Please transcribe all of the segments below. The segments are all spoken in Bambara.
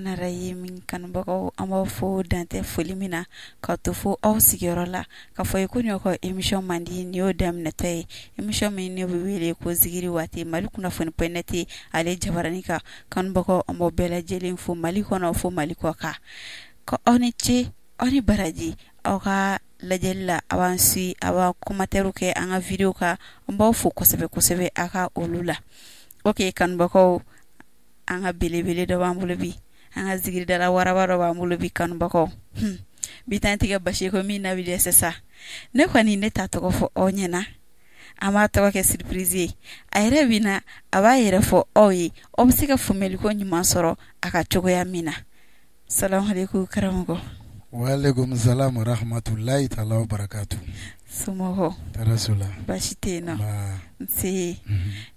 Rahmanarahim kanubagaw, an b'aw fo dantɛ foli min na, ka to fo aw sigiyɔrɔ la, k'a fɔ ye ko nin ka émission mandi nin y'o daminɛtɔ ye, émission min n'o bɛ wele ko zikiri waati Mali kunnafoni.net ale jabaranin kan. Kanubagaw, an b'aw bɛɛ lajɛlen fo Mali kɔnɔ fo Mali kɔ kan, ko aw ni ce, aw ni baraji, aw ka lajɛli la, aw b'an suit, aw b'a commentaire kɛ an ka vidéo kan. An b'aw fo kosɛbɛ kosɛbɛ aw ka olu la. Ok kanubagaw, an ka belebele dɔ b'an bolo bi, an ka zikiridala waraba dɔ b'an bolo bi kanubagaw. Bi tan tigɛ basi ko min na bi dɛsɛ sa. Ne kɔni ne t'a tɔgɔ fɔ aw ɲɛna, an b'a tɔgɔ kɛ surprise ye. A yɛrɛ bɛ na, a b'a yɛrɛ fɔ aw ye, aw bɛ se ka faamuyaliko ɲuman sɔrɔ a ka cogoya min na. Salamu aleykum karamɔgɔ. Waaleykum salam wa rahmatulahi taala wa barakatu. Somɔgɔw? Tɔɔrɔ s'u la. Baasi tɛ yen nɔ. Nse.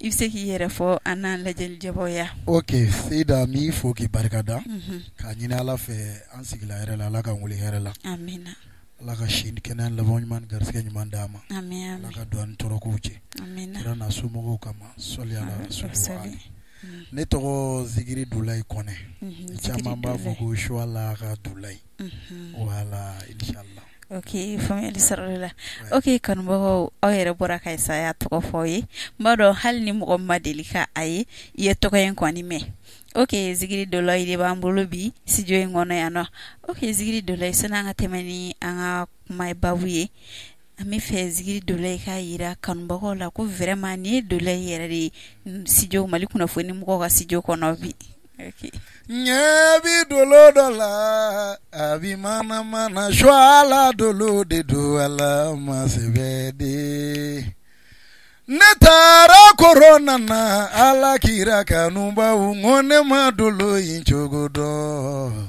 I bɛ se k'i yɛrɛ fɔ an n'an lajɛlijɛbaw ya. Ok Seyida, n b'i fo k'i barikada, k'a ɲini Ala fɛ an sigila hɛrɛ la, Ala k'an wuli hɛrɛ la. Amina. Ala ka si ni kɛnɛya laban ɲuman ni garisɛgɛ ɲuman d'an ma. Amina. Ala ka don an ni tɔɔrɔkow cɛ. Amina. Kira n'a somɔgɔw kama sɔli ala rasuli. Ne tɔgɔ Zikiri Dulayi Kɔnɛ. Caman b'a fɔ ko Suwala ka Dulayi. Voilà, inchallah. Ok, faamuyali sɔrɔla la. Ok kanubagaw, aw yɛrɛ bɔra ka saya tɔgɔ fɔ aw ye. N b'a dɔn hali ni mɔgɔ ma deli ka a ye, i ye tɔgɔ in kɔni mɛn. Ok Zikiri Dulayi de b'an bolo bi studio in kɔnɔ yan nɔ. Ok Zikiri Dulayi, sani an ka tɛmɛ ni an ka kuma babu ye, an bɛ fɛ Zikiri Dulayi k'a yira kanubagaw la ko vraiment nin ye Dulayi yɛrɛ de ye studio Mali kunnafoni mɔgɔw ka studio kɔnɔ bi. Ok. Ɲɛ bi dolo dɔ la, a bi mana mana Suwala dolo de don, Ala ma sɛbɛ de. Ne taara koro nana, Ala kira kanubaw, n ko ne ma dolo in cogo dɔn.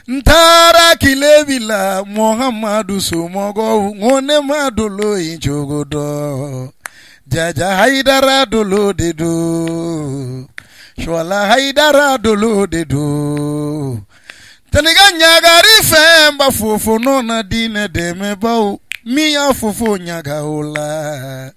N taara kilebi la, Muhamadu somɔgɔw, n ko ne ma dolo in cogo dɔn. Jaja Hayidara dolo de don, Suwala Hayidara dolo de don. Taniga ɲagari fɛn ba fofo nɔ na diinɛ dɛmɛbaw, min y'a fofo ɲaga o la.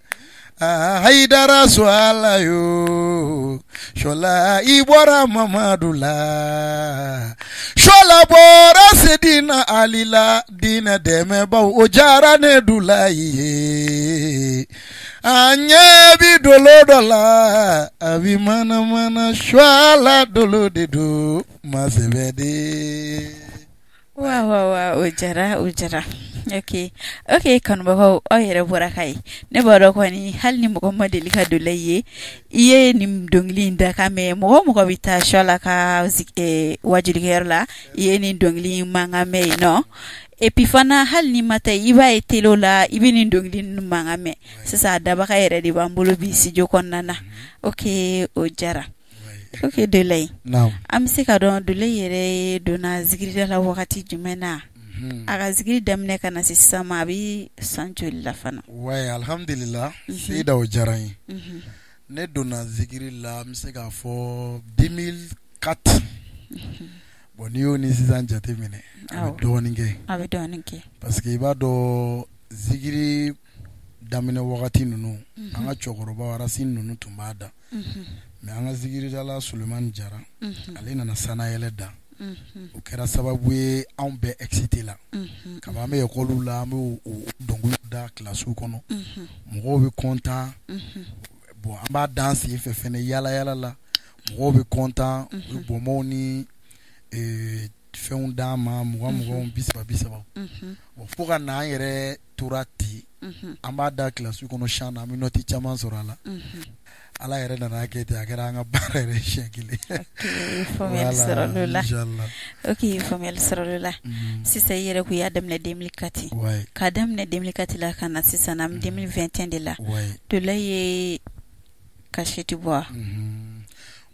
Ah, Hayidara Suwala yo, Suwala i bɔra Mamadu la, Suwala bɔra Sedina Ali la, diinɛ dɛmɛbaw o diyara ne Dulayi ye. A ɲɛ bi dolo dɔ la, a bi mana mana Suwala dolo de don, ma sɛbɛ de. Wa wa wa, o diyara, o diyara. Ok kanubagaw, aw yɛrɛ bɔra ka ye. Ne b'a dɔn kɔni hali ni mɔgɔ ma deli ka Dulayi ye, i ye nin dɔnkili in da kan mɛn. Mɔgɔ o mɔgɔ bɛ taa Suwala ka wajulikɛyɔrɔ la, i ye nin dɔnkili in mankan mɛn yen nɔ. Et puis fana hali ni ma taa, i b'a ye télé la, i bɛ nin dɔnkili ninnu mankan mɛn. Sisan a dabaga yɛrɛ de b'an bolo bi studio kɔnɔna na. Ok o diyara. Ok Dulayi, an bɛ se ka dɔn Dulayi yɛrɛ donna zikirida la wagati jumɛn na? A ka zikiri daminɛ ka na se sisan ma, a bɛ san joli la fana? Ouais, alhamdulillah, Seyida, o diyara n ye. Ne donna zikiri la, n bɛ se k'a fɔ 2004. Bon, n'i y'o ni sisan jate minɛ, a bɛ dɔɔnin kɛ. A bɛ dɔɔnin kɛ. Parce que i b'a dɔn zikiri daminɛ wagati ninnu, an ka cɛkɔrɔba Racine ninnu tun b'a da. Mais an ka zikiridala Sulemani Jara, ale nana sanayɛlɛ da. O kɛra sababu ye anw bɛɛ excité la. Kabi an bɛ école la, an bɛ o dɔnkiliw da kilasiw kɔnɔ. Mɔgɔw bɛ content. Bon, an b'a da an sen fɛ fɛnɛ yala yala la. Mɔgɔw bɛ content, u bɛ bonbonw ni fɛnw d'an ma, 20 20, 30 30. Bon, fo ka na an yɛrɛ tora ten. An b'a da kilasi kɔnɔ chant na, an bɛ note caman sɔrɔ a la. Ala yɛrɛ nana kɛ ten, a kɛra an ka baara yɛrɛ siɲɛ kelen. Faamuyali sɔrɔla o la. Ok, faamuyali sɔrɔla o la. Sisan i yɛrɛ ko i y'a daminɛ 2004. K'a daminɛ 2004 la ka na sisan an bɛ 2021 de la. Dulayi ye cassette bɔ wa?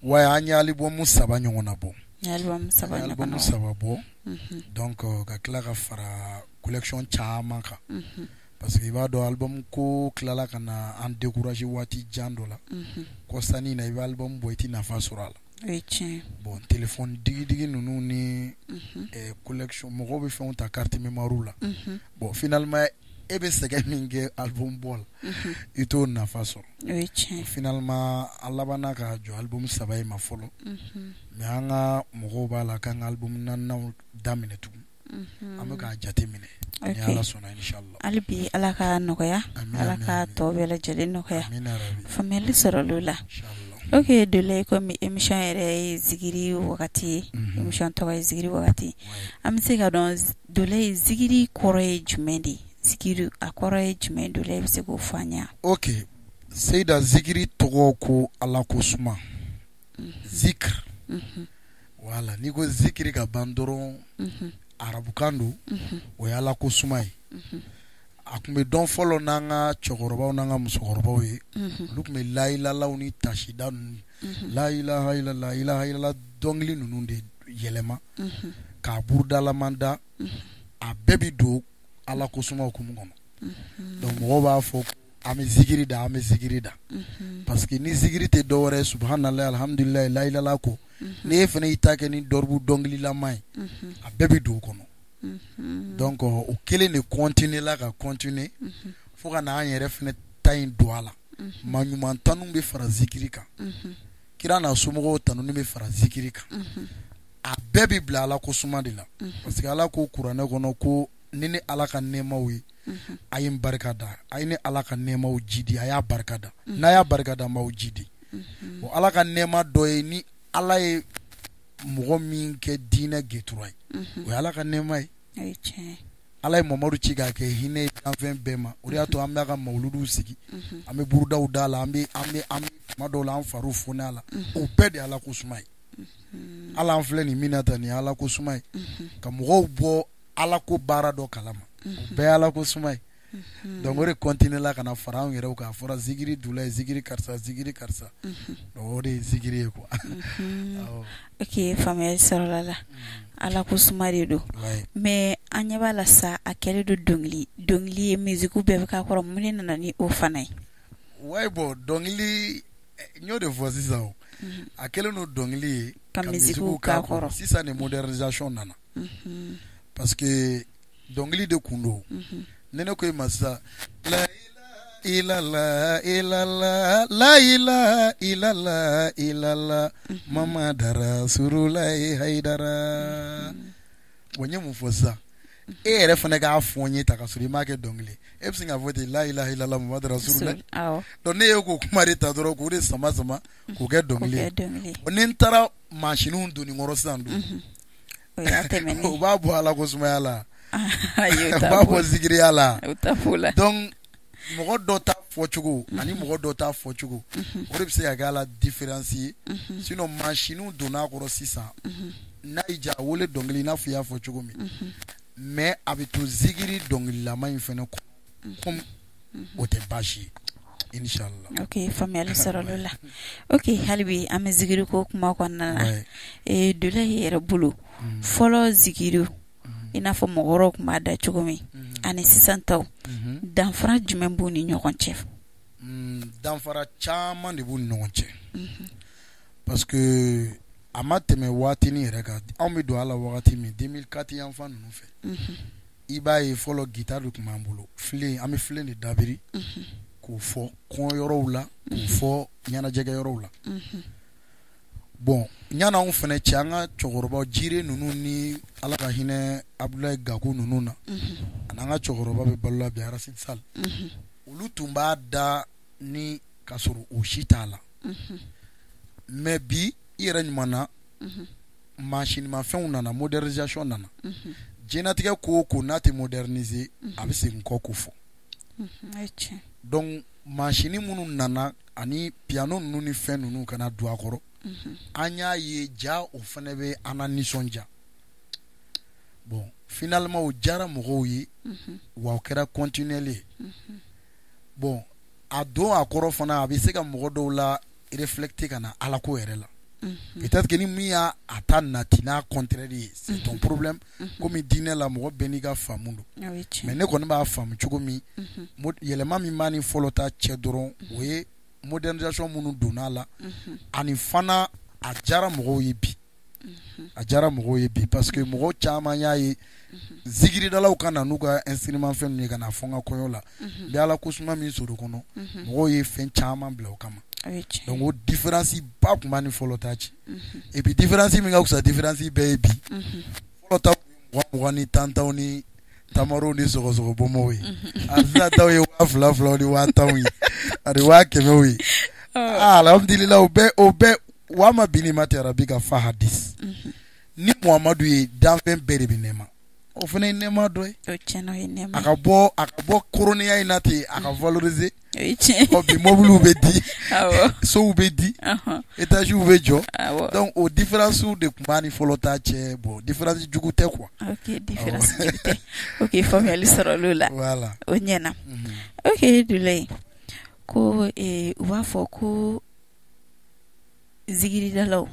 Ouais, an ye album 3 ɲɔgɔnna bɔ. Album 3 ɲɔgɔnna. Album 3 bɔ. Donc ka tila ka fara collection caman kan. Parce que i b'a dɔn album ko tilala ka na an décourager waati jan dɔ la. Kɔsani na, i bɛ album bɔ, i tɛ nafa sɔrɔ a la. O ye tiɲɛ. Bon, téléphone digidigi ninnu ni collection, mɔgɔw bɛ fɛnw ta carte mémoire la. Bon, finalement E bɛ sɛgɛn min kɛ album bɔ la, i t'o nafa sɔrɔ. O ye tiɲɛ. Finalement, a labanna ka jɔ album 3 in ma fɔlɔ, mais an ka mɔgɔw b'a la k'an ka album 4nan daminɛ tugun. An bɛ k'a jate minɛ ni Ala sɔnna, inchallah. Hali bi Ala ka nɔgɔya, Ala ka tɔ bɛɛ lajɛlen nɔgɔya, faamuyali sɔrɔla o la. Ok Dulayi, komi émission yɛrɛ ye zikiri wagati ye, émission tɔgɔ ye zikiri wagati, an bɛ se ka dɔn Dulayi, zikiri kɔrɔ ye jumɛn de ye? Zikiri a kɔrɔ ye jumɛn? Dulayi, bɛ se k'o fɔ an ye? Ok Seyida, zikiri tɔgɔ ko Ala ko suma, zikr. Voilà, n'i ko zikiri ka ban dɔrɔn, arabukan don, o ye Ala ko suma ye. A tun bɛ dɔn fɔlɔ n'an ka cɛkɔrɔbaw n'an ka musokɔrɔbaw ye, olu tun bɛ layilalaw ni tasida ninnu, la ilaha illallah, ilaha illallah dɔnkili ninnu de yɛlɛma k'a burudalama da, a bɛɛ bɛ don Ala ko suma hukumu kɔnɔ. Donc mɔgɔw b'a fɔ an bɛ zikiri da, an bɛ zikiri da, parce que ni zikiri tɛ dɔwɛrɛ ye, subhanallah, alhamdulilayi, layilala ko, n'e fana y'i ta kɛ ni dɔrɔbu dɔnkililama ye, a bɛɛ bɛ don o kɔnɔ. Donc o kelen de continuer la ka continuer fo ka na an yɛrɛ fana ta in don a la. Maa ɲuman tanu bɛ fara zikiri kan, kira n'a somɔgɔw tanuni bɛ fara zikiri kan, a bɛɛ bɛ bila Ala ko suma de la, parce que Ala ko kuranɛ kɔnɔ ko ni ne Ala ka nɛɛmaw ye, a ye n barika da, a ye ne Ala ka nɛɛmaw jidi, a y'a barika da, n'a y'a barika da, n b'aw jidi. Bon, Ala ka nɛɛma dɔ ye ni Ala ye mɔgɔ min kɛ diinɛ gɛtura ye, o ye Ala ka nɛɛma ye. Ala ye Mamadu ci k'a kɛ hinɛ ye danfɛn bɛɛ ma. O de y'a to an b'a ka mawuluduw sigi, an bɛ burudaw da la, an bɛ an bɛ an bɛ tuma dɔw la an fariw fonɛ a la. O bɛɛ de ye Ala ko suma ye. Hali an filɛ nin min na tan, nin ye Ala ko suma ye, ka mɔgɔw bɔ Ala ko baara dɔ kalama, o bɛɛ ye Ala ko suma ye. Donc o de continuer la ka na fara anw yɛrɛw kan, a fɔra zikiri Dulayi, zikiri karisa, zikiri karisa. Donc o de ye zikiri ye quoi. Ok, faamuyali sɔrɔla la, Ala ko suma de don. Mais an ɲɛ b'a la sa, a kɛlen don dɔnkili dɔnkili ye, musique bɛɛ bɛ k'a kɔrɔ. Mun de nana ni o fana ye? Ouais, bon, dɔnkili, n y'o de fɔ sisan, o a kɛlen don dɔnkili ye ka musique k'a kɔrɔ. Sisan de modernisation nana, parce que dɔnkili de kun don. Ni ne ko i ma sisan la ilala ilala la ila ilala ilala Mamadu Rasululayi Hayidara, bon, n ye mun fɔ sisan? E yɛrɛ fana k'a fɔ n ye ta ka sɔrɔ i m'a kɛ dɔnkili, e bɛ se k'a fɔ ten la ilaha illallah Muhammadu Rasululayi. Donc ne ye k'o kuma de ta dɔrɔn k'o de sama sama k'o kɛ dɔnkili ye. Ni n taara mansinw donni kɔrɔ sisan dun, o b'a bɔ Ala ko sumaya la, o b'a bɔ zikiriya la. Donc mɔgɔ dɔ ta fɔcogo ani mɔgɔ dɔ ta fɔcogo, o de bɛ se ka kɛ a la différence ye. Sinon mansinw donna a kɔrɔ sisan, n'a y'i diya a wele dɔnkili i n'a fɔ i y'a fɔ cogo min, mais a bɛ to zikiri dɔnkililama in fana kɔnɔ, comme o tɛ baasi ye, inchallah. Ok, faamuyali sɔrɔla o la. Ok, hali bi an bɛ zikiri ko kuma kɔnɔna na. Dulayi yɛrɛ bolo, fɔlɔ zikiri, i n'a fɔ mɔgɔkɔrɔw tun b'a da cogo min, ani sisan taw, danfara jumɛn b'u ni ɲɔgɔn cɛ? Danfara caman de b'u ni ɲɔgɔn cɛ, parce que a ma tɛmɛ waatinin yɛrɛ kan, anw bɛ don a la wagati min, 2004 yanfan ninnu fɛ, i b'a ye fɔlɔ guitare de tun b'an bolo, filen, an bɛ filen de dabiri k'o fɔ kɔɲɔyɔrɔw la, k'o fɔ ɲɛnajɛkɛyɔrɔw la. Bon, yanni anw fana cɛ, an ka cɛkɔrɔba jire ninnu ni Ala ka hinɛ Abudulayi Gaku ninnu na, ani an ka cɛkɔrɔba bɛ balo la bi, Arasidi Sall, olu tun b'a da ni ka sɔrɔ o si t'a la. Mais bi, i yɛrɛ ɲuman na, mansinimafɛnw nana, modernisation nana. Diɲɛnatigɛ ko o ko n'a tɛ moderniser, a bɛ segin kɔ ko fɔ. Donc mansini minnu nana ani piano ninnu ni fɛn ninnu kana don a kɔrɔ, an y'a ye ja o fana bɛ an na nisɔndiya. Bon, finalement o diyara mɔgɔw ye, wa o kɛra continuel ye. Bon, a don a kɔrɔ fana, a bɛ se ka mɔgɔ dɔw la réflecter ka na Ala ko yɛrɛ la. Peut-être que ni min y'a a ta nati n'a contraire ye, c'est ton problème. Komi diinɛ la, mɔgɔ bɛɛ n'i ka faamu don, mais ne kɔni b'a faamu cogo min, yɛlɛma min b'a ni fɔlɔ ta cɛ dɔrɔn, o ye modernisation minnu donna a la, ani fana a diyara mɔgɔw ye bi. A diyara mɔgɔw ye bi parce que mɔgɔ caman y'a ye zikiridalaw ka na n'u ka instrument fɛn ninnu ye ka na fɔ n ka kɔɲɔ la. N bɛ Ala ko suma min sɔrɔ o kɔnɔ, mɔgɔw ye fɛn caman bila o kama. Donc o différence ba tun b'a ni fɔlɔ ta cɛ. Et puis différence min ka fisa différence bɛɛ ye bi, fɔlɔ ta tun ye 20 20 ni 10 10 ni tamaro ni sɔgɔsɔgɔbɔmɔw ye. A sisan taw ye 2000 2000 ni 10 000 ye ani 100 000 ye. Ah, alhamdulillah, o bɛɛ wa ma bi ni ma tɛ rabi ka fa hadis ni Muhamadu ye, danfɛn bɛɛ de bɛ nɛɛma. O fana ye nɛɛma dɔ ye. O tiɲɛna, o ye nɛɛma. A ka bɔ koronaya in na ten, a ka valoriser. O ye tiɲɛ. Ɔ, bi mobiliw bɛ di, sow bɛ di, étages bɛ jɔ. Donc o différence de tun b'a ni fɔlɔ ta cɛ. Bon, différence jugu tɛ quoi. Ok, différence jugu tɛ. Ok, faamuyali sɔrɔla o la. Voilà. O ɲɛna. Ok, Dulayi, ko u b'a fɔ ko zikiridalaw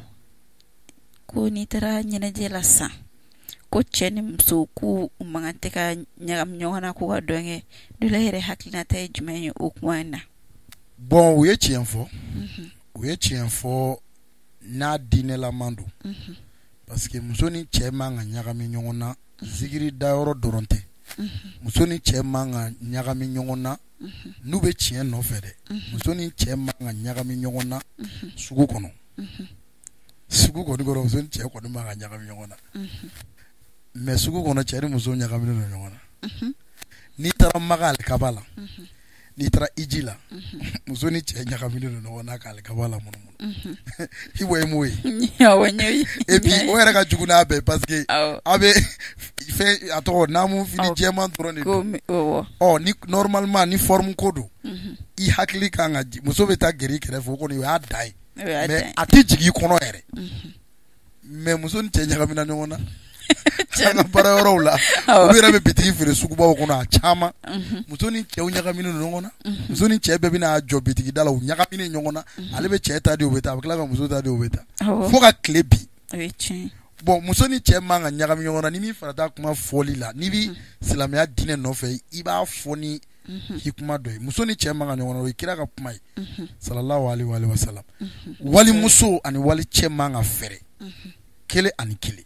ko n'i taara ɲɛnajɛ la sisan, ko cɛ ni muso ko u man kan tɛ ka ɲagami ɲɔgɔn na k'u ka dɔn kɛ. Dulayi yɛrɛ hakilinata ye jumɛn ye o kuma in na? Bon, u ye tiɲɛ fɔ, u ye tiɲɛ fɔ n'a diinɛlaman don, parce que muso ni cɛ man ka ɲagami ɲɔgɔn na zikiri dayɔrɔ dɔrɔn tɛ. Muso ni cɛ man ka ɲagami ɲɔgɔn na n'u bɛ tiɲɛ nɔfɛ dɛ. Muso ni cɛ man ka ɲagami ɲɔgɔn na sugu kɔnɔ. Sugu kɔni kɔnɔ, muso ni cɛ kɔni man ka ɲagami ɲɔgɔn na. Mais sugu kɔnɔ, cɛ ni muso ɲagaminen don ɲɔgɔn na. N'i taara Maka alikaba la, n'i taara iji la, muso ni cɛ ɲagaminen don ɲɔgɔn na ka alikaba la munumunu. I bɔ i m'o ye? Awɔ, n y'o ye. Et puis o yɛrɛ ka jugu n'a bɛɛ, parce que a bɛ fɛn, a tɔgɔ, naamu fini jɛman dɔrɔn de don. Ɔ, ni normalement ni forme ko don, i hakili kan ka muso bɛ taa gɛrɛ i kɛrɛfɛ, o kɔni o y'a dan ye. Mais a tɛ jigin i kɔnɔ yɛrɛ. Mais muso ni cɛ ɲagamina ɲɔgɔn na an ka baara yɔrɔw la. Olu yɛrɛ bɛ bitigi feere sugubaw kɔnɔ, a caman, muso ni cɛw ɲagaminen don ɲɔgɔn na. Muso ni cɛ bɛɛ bɛna jɔ bitigi da la, u ɲagaminen ɲɔgɔn na. Ale bɛ cɛ ta di, o bɛ taa, a bɛ tila ka muso ta di, o bɛ taa, fo ka tile bi. Bon, muso ni cɛ man ka ɲagami ɲɔgɔn na. Ni min farata kuma fɔli la, n'i bi silamɛya diinɛ nɔfɛ, i b'a fɔ ni hikma dɔ ye. Muso ni cɛ man ka ɲɔgɔn na, o ye kira ka kuma ye, sallallahu alaihi wa sallam. Walimuso ani wali cɛ man ka fɛrɛ kelen ani kelen.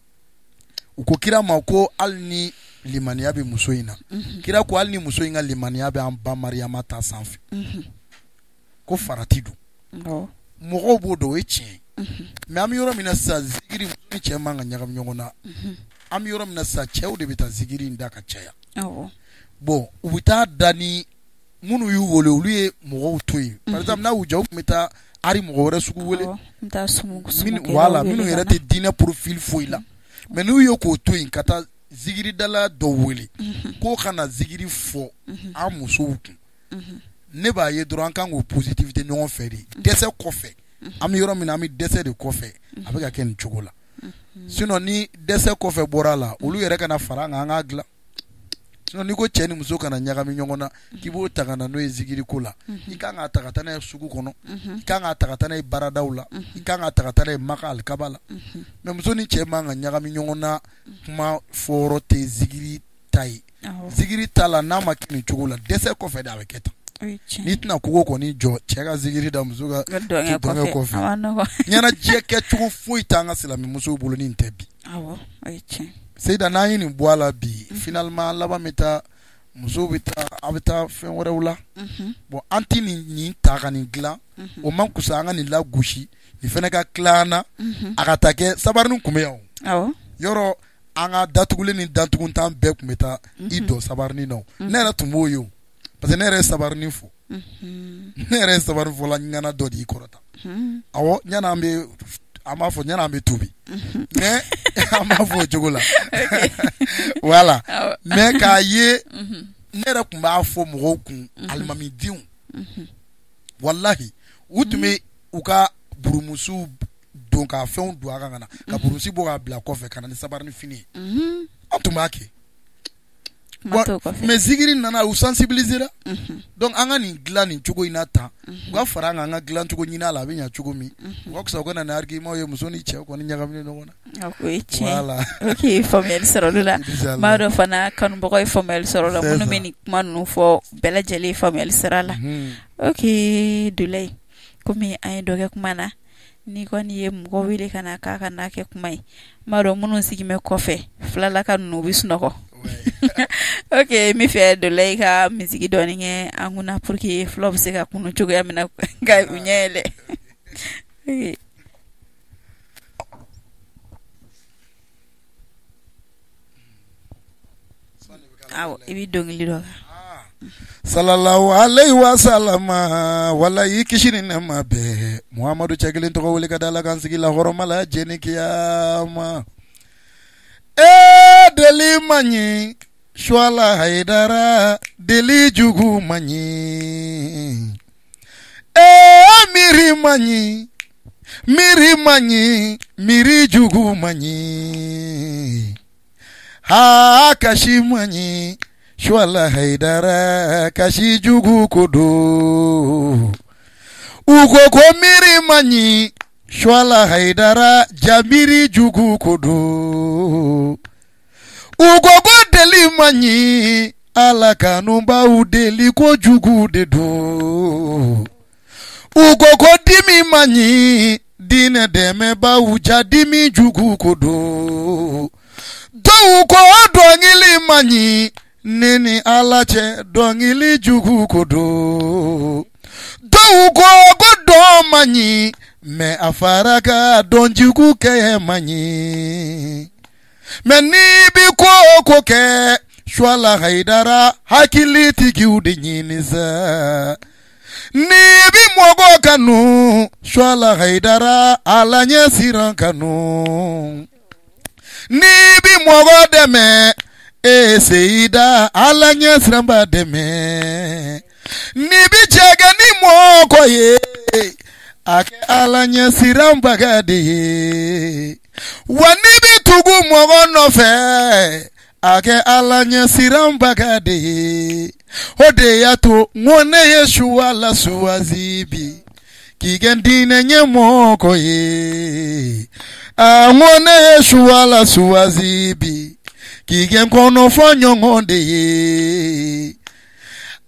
U ko kira ma ko hali ni limaniya bɛ muso in na? Kira ko hali ni muso in ka limaniya bɛ an ba Mariyama ta sanfɛ, ko farati don. Mɔgɔw b'o dɔn, o ye tiɲɛ ye. Mais an bɛ yɔrɔ min na sisan, zikiri, muso ni cɛ man ka ɲagami ɲɔgɔn na. An bɛ yɔrɔ min na sisan, cɛw de bɛ taa zikiri in da ka caya. Bon, u bɛ taa da ni minnu y'u wele, olu ye mɔgɔw to yen. Par exemple, n'a y'u diya, u tun bɛ taa ari mɔgɔ wɛrɛ sugu wele, voilà, minnu yɛrɛ tɛ diinɛ profil foyi la. Mais n'u ye k'o to yen ka taa zikiridala dɔ wele k'o ka na zikiri fɔ an musow kun, ne b'a ye dɔrɔn an kan k'o positivité ɲɔgɔn fɛ de. Dɛsɛ kɔfɛ, an bɛ yɔrɔ min na, an bɛ dɛsɛ de kɔfɛ, a bɛ ka kɛ nin cogo la. Sinon ni dɛsɛ kɔfɛ bɔra a la, olu yɛrɛ kana fara an kan, an k'a dilan. Sinon n'i ko cɛ ni muso kana ɲagami ɲɔgɔn na, k'i b'o ta ka na n'o ye zikiri ko la, i kan k'a ta ka taa n'a ye sugu kɔnɔ, i kan k'a ta ka taa n'a ye baaradaw la, i kan k'a ta ka taa n'a ye Maka alikaba la. Mais muso ni cɛ man ka ɲagami ɲɔgɔn na, kuma fɔyɔrɔ tɛ zikiri ta ye. Zikiri ta la, n'a ma kɛ nin cogo la, dɛsɛ kɔfɛ de a bɛ kɛ tan. N'i tɛna kogo kɔni jɔ cɛ ka zikiri da muso ka dɔnkɛ kɔfɛ, ɲɛnajɛ kɛcogo foyi t'an ka silamɛmusow bolo ni nin tɛ bi. Seyida, n'an ye nin bɔ a la bi, finalement laban bɛ taa, musow bɛ taa, a bɛ taa fɛn wɛrɛw la. Bon, an tɛ nin ta ka nin dilan, o man kusa. An ka nin lagosi, nin fana ka tila an na, a ka taa kɛ sabarini kun bɛ yan. O yɔrɔ, an ka datugulen ni datuguntan bɛɛ tun bɛ taa i dɔn sabarini na. Ne yɛrɛ tun b'o ye o, parce que ne yɛrɛ ye sabarini fɔ, ne yɛrɛ ye sabari fɔla ŋana dɔ de y'i kɔrɔta. Awɔ, ɲani an bɛ, an b'a fɔ ɲani an bɛ tubi, mais an b'a fɔ o cogo la, voilà. Mais k'a ye, ne yɛrɛ tun b'a fɔ mɔgɔw kun, alimamidenw, walahi, u tun bɛ u ka burumusiw don ka fɛnw don a kan, ka na ka burusi bɔ k'a bila kɔfɛ ka na ni sabarini fini ye. An tun b'a kɛ. Mais zikiri nana, u sensibiliser ra. Donc an ka nin dilan nin cogo in na tan, u ka fara an kan, an ka dilan cogo ɲini a la, a bɛ ɲɛ cogo min. U ka fisa u ka na ni argument ye, muso ni cɛ kɔni ɲagaminen ɲɔgɔn na. O ye tiɲɛ. Ok, faamuyali sɔrɔ olu la. N b'a dɔn fana kanubagaw ye faamuyali sɔrɔ o la, minnu bɛ nin kuma ninnu fɔ, bɛɛ lajɛlen ye faamuyali sɔrɔ a la. Ok, Dulayi, komi an ye dɔ kɛ kuma na. N'i kɔni ye mɔgɔ wele ka na k'a ka n'a kɛ kuma ye, n b'a dɔn minnu sigilen bɛ kɔfɛ filalaka ninnu u bɛ sunɔgɔ. Ok n bɛ fɛ Dulayi ka misiki dɔɔni kɛ an kunna pour que fulaw bɛ se ka kunun cogoya min na ka u ɲɛ yɛlɛ. Ok. Awɔ i bɛ dɔnkili dɔ kan. Salalahu alayhi wa salama walayi kisi ni nɛɛma bɛɛ Muhamadu cɛ kelen tɔgɔ wele ka da Ala kan sigi la hɔrɔma la diɲɛ ni kiyama ee deli man ɲi Suwala Hayidara deli jugu man ɲi ee miiri man ɲi miiri man ɲi miiri jugu man ɲi haa kasi man ɲi Suwala Hayidara kasi jugu ko don u ko ko miiri man ɲi Suwala Hayidara ja miiri jugu ko don u ko ko deli man ɲi Ala kanubaw deli ko jugu de don u ko ko dimi man ɲi diinɛ dɛmɛbaw ja dimi jugu ko don dɔw ko dɔnkili man ɲi ne ni Ala cɛ dɔnkili jugu ko don dɔw ko ko dɔn man ɲi mais a fara ka dɔn jugu kɛ man ɲi mais n'i bi ko o ko kɛ Suwala Hayidara hakilitigiw de ɲini sa n'i bi mɔgɔ kanu Suwala Hayidara Ala ɲɛsiran kanu n'i bi mɔgɔ dɛmɛ e seyida Ala ɲɛsiranba dɛmɛ n'i bi jɛ kɛ ni mɔgɔ ye a kɛ Ala ɲɛsiranbaga de ye wa n'i bi tugu mɔgɔ nɔfɛ a kɛ Ala ɲɛsiranbaga de ye o de y'a to n ko ne ye Suwala suwazi bi k'i kɛ diinɛ ɲɛmɔgɔ ye a n ko ne ye Suwala suwazi bi k'i kɛ kɔnɔfɔ ɲɔgɔn de ye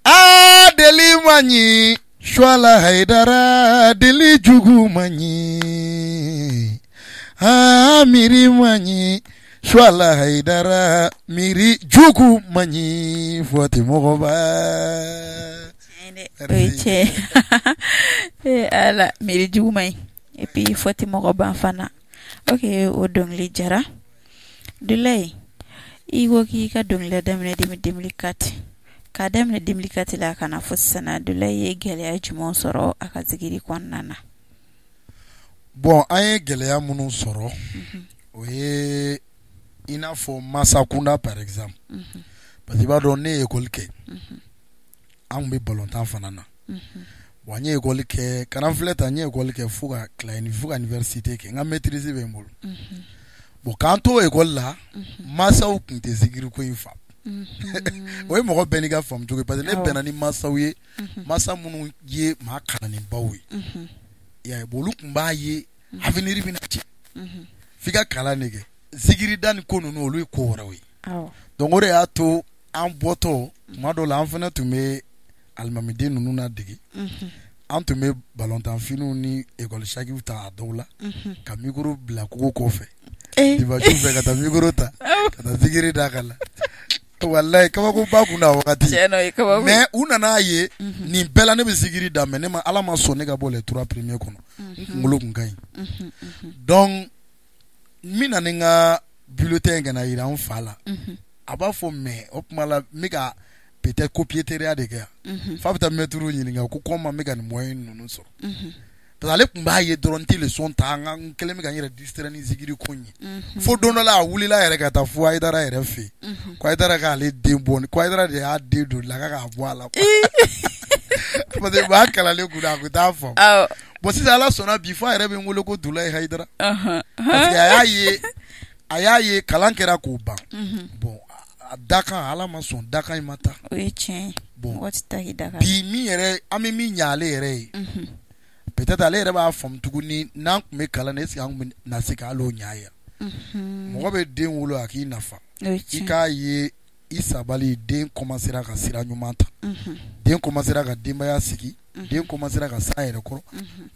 a deli man ɲi Suwala Hayidara deli jugu man ɲi aa miiri man ɲi Suwala Hayidara miiri jugu man ɲi fɔ tɛ mɔgɔba. O ye tiɲɛ ye Ala miiri jugu man ɲi et puis fɔ tɛ mɔgɔ ban fana ok o dɔnkili jara Dulayi i ko k'i ka dɔnkilida daminɛ depuis 2004 k'a daminɛ 2004 la ka na fo sisan na Dulayi ye gɛlɛya jumɛn sɔrɔ a ka zikiri kɔnɔna na? Bon an ye gɛlɛya minnu sɔrɔ o ye i n'a fɔ masa kunda par exemple parce que i b'a dɔn ne ye école kɛ an tun bɛ balontan fana na bon an ye école kɛ kana filɛ ta n ye école kɛ fo ka tila fo ka université kɛ n ka maîtrise bɛ n bolo bon k'an to école la masaw tun tɛ zikiri ko in fa o ye mɔgɔ bɛɛ n'i ka faamu cogo ye parce que ne bɛnna ni masaw ye masa minnu ye maa kalannenbaw ye i y'a ye bon olu tun b'a ye avenir bɛna tiɲɛ f'i ka kalan de kɛ zikirida ni ko ninnu olu ye ko wɛrɛw ye donc o de y'a to an bɔtɔ tuma dɔw la an fana tun bɛ alimamiden ninnu nadege an tun bɛ balontanfiniw ni école sakiw ta a dɔw la ka micro bila kogo kɔfɛ dimanche fɛ ka taa micro ta ka taa zikiri da ka na walayi kabakoba kun na wagati mais u nana ye nin bɛɛ la ne bɛ zikiri da mais ne ma Ala ma sɔn ne ka bɔ les trois premiers kɔnɔ n kunkolo kun ka ɲi donc n bɛ na ni n ka bulletin ka na jira n fa la a b'a fɔ mais o tuma la n bɛ ka peut-être copier teriya de kɛ yan fa bɛ taa maître ɲininka ko comment n bɛ ka nin moyen ninnu sɔrɔ parce que ale tun b'a ye dɔrɔn n tɛ leçon ta n ka n kɛlen bɛ ka n yɛrɛ distraire ni zikiri ko in ye fo don dɔ la a wulila yɛrɛ ka taa fo Hayidara yɛrɛ fɛ yen ko Hayidara k'ale den bɔ ko Hayidara de y'a den don la k'a bɔ a la parce que maa kalanlen kun don a kun t'a faamu bon sisan Ala sɔnna bi fo a yɛrɛ bɛ n wele ko Dulayi Hayidara parce que a y'a ye kalan kɛra k'o ban bon a dakan Ala ma sɔn dakan in ma taa o ye tiɲɛ ye bon mɔgɔ tɛ taa k'i da kan bi min yɛrɛ an bɛ min ɲɛ ale yɛrɛ ye peut-être ale yɛrɛ b'a faamu tuguni n'an tun bɛ kalan na est-ce que an tun bɛ na se ka hali o ɲɛ ye mɔgɔ bɛ den wolo a k'i nafa i k'a ye i sabali den commencera ka sira ɲuman ta den commencera ka denbaya sigi Den commencera ka s'a yɛrɛ kɔrɔ,